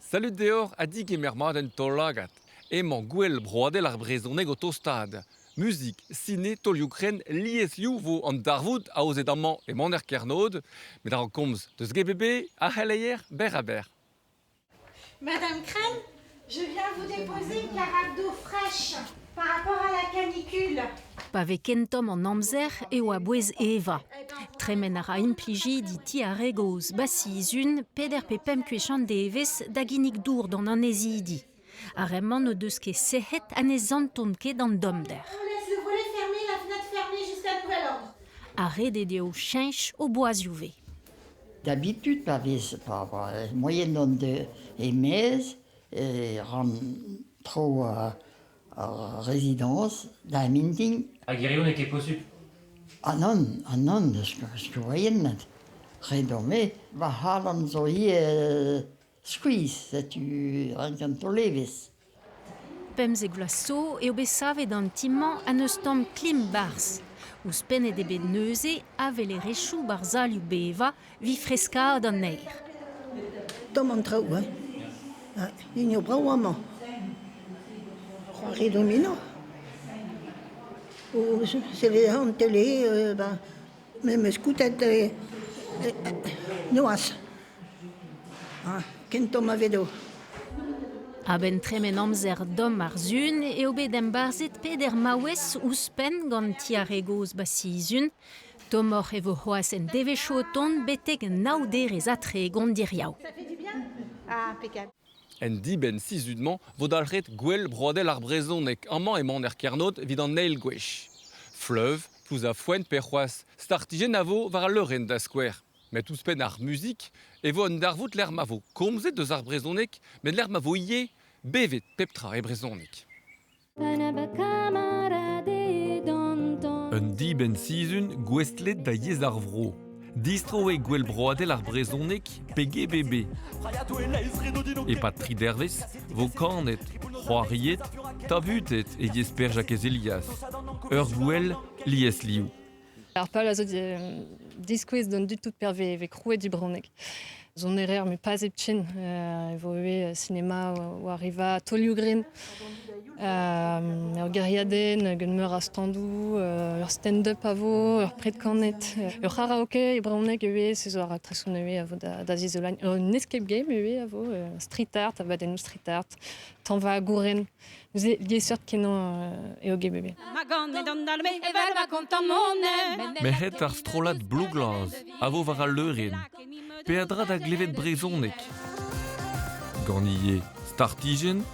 Salud deoc'h ha digemer mat en taol-lagad. Emañ Gouel Broadel ar Brezhoneg o tostaat. Muzik, sine, taolioù-krenn, liesliv 'vo an darvoud aozet amañ e Maner Kernod. Met a-raok komz deus GBB ar c'heleier berr-ha-berr. Madame Krenn, je viens vous déposer une carafe d'eau fraîche par rapport à la canicule. Pa vez ken tomm an amzer eo a-bouez evañ. Tremen a ra implijidi ti ar re gozh Basizun peder pe pemp gwech an devezh da ginnig dour d'an annezidi. Ar re-mañ n'o deus ket sec'hed ha ne santont ket an dommder. On laisse le volet fermé, la fenêtre fermée jusqu'à nouvel ordre. Ha ret eo dezho cheñch o boazioù-vez. D'habitude, pa vez pa, pa, moyen on de e-maez e ran tro ar résidence da mintin. Hag hiziv n'eo ket posupl? Ah nann, ah nann, eus ket moaien ret on-me. Va c'halon zo ivez skuizh, setu renk an taol-evezh. 15 vloaz zo eo bet savet an ti-mañ ha n'eus tamm klim 'barzh. Ouzhpennet eo bet neuze avelerezhioù 'bar salioù bevañ evit freskaat an aer. Tomm an traoù, hein. Hini eo brav amañ. C'hoari domino. O sellet an tele, ben, me 'm eus koutet noazh. Ken tomm a vedo. A-benn tremen amzer domm ar Sun eo bet embarzhet peder maouez ouzhpenn gant ti ar re gozh 'ba Sizun. Tommoc'h e vo c'hoazh en devezhioù o tont betek nav derez ha 30 diriaou. Ça fait du bien Ah, impeccable. En dibenn sizhun-mañ 'vo dalc'het Gouel Broadel ar Brezhoneg amañ emañ er Kernod evit an eil gwech. Fleuv, plouz ha foenn pe c'hoazh startijenn a vo war al leurenn da skouer. Met ouzhpenn ar muzik e vo un darvoud lec'h ma vo komzet eus ar brezhoneg met lec'h ma vo ivez bevet pep tra e brezhoneg. Un dibenn-sizhun gouestlet da yezh ar vro. Distro eo Gouel Broadel ar Brezhoneg pe GBB. E-pad tri dervezh 'vo kanet, c'hoariet, tabutet e yezh Per-Jakez Elias. Ur gouel liesliv. Ar pal a zo diskouez d'an dud tout per vez krouet du brezhoneg. Sonerezh met pas hepken. E vo ivez sinema war riva taolioù-grenn. Ur gêriadenn gant meur a standoù, ur stand-up a vo, ur pred kanet, ur c'haraoke e brezhoneg ivez, se zo ar raktresoù nevez a vo da zizoleiñ. Un escape game ivez a vo, street art, abadennoù street art, tañva gouren. Neuze liesseurt-kenañ eo GBB. Merc'hed ar strollad Blouglaz a vo war al leurenn. Peadra da glevet brezhoneg. Gant ivez startijenn,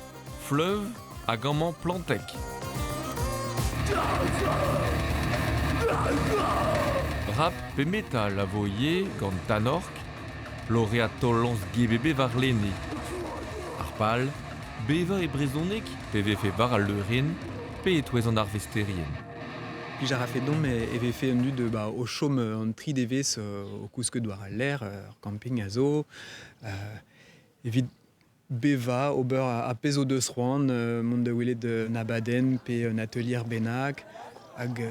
fleuv hag amañ plantek. Rap pe metal a vo ivez gant Tanork, laureat taol-lañs GBB warlene. Ar pal, Bevañ e brezhoneg pe vefe war al leurenn pe e-touez an arvesterien. Plij a rafe deomp e vefe un dud ba, o chom an tri devezh o kousket war al lec'h, ur camping a zo, evit bevañ, ober ar pezh o deus c'hoant, mont da welet un abadenn pe un atelier bennak. Hag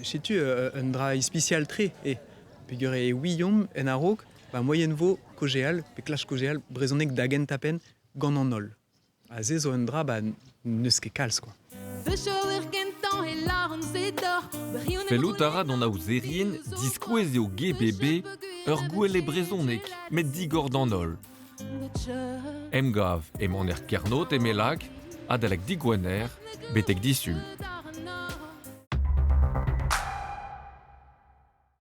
setu un dra ispisial-tre eo, peogwir e ouiomp en a-raok ba moaien vo kaozeal pe klask kaozeal brezhoneg da gentañ-penn gant an holl. Ha se zo un dra ba n'eus ket kalz quoi. Fellout a ra d'an aozerien diskouez eo GBB ur gouel e brezhoneg met digor d'an holl. Emgav emañ er Kernod e Mellag adalek digwener betek disul.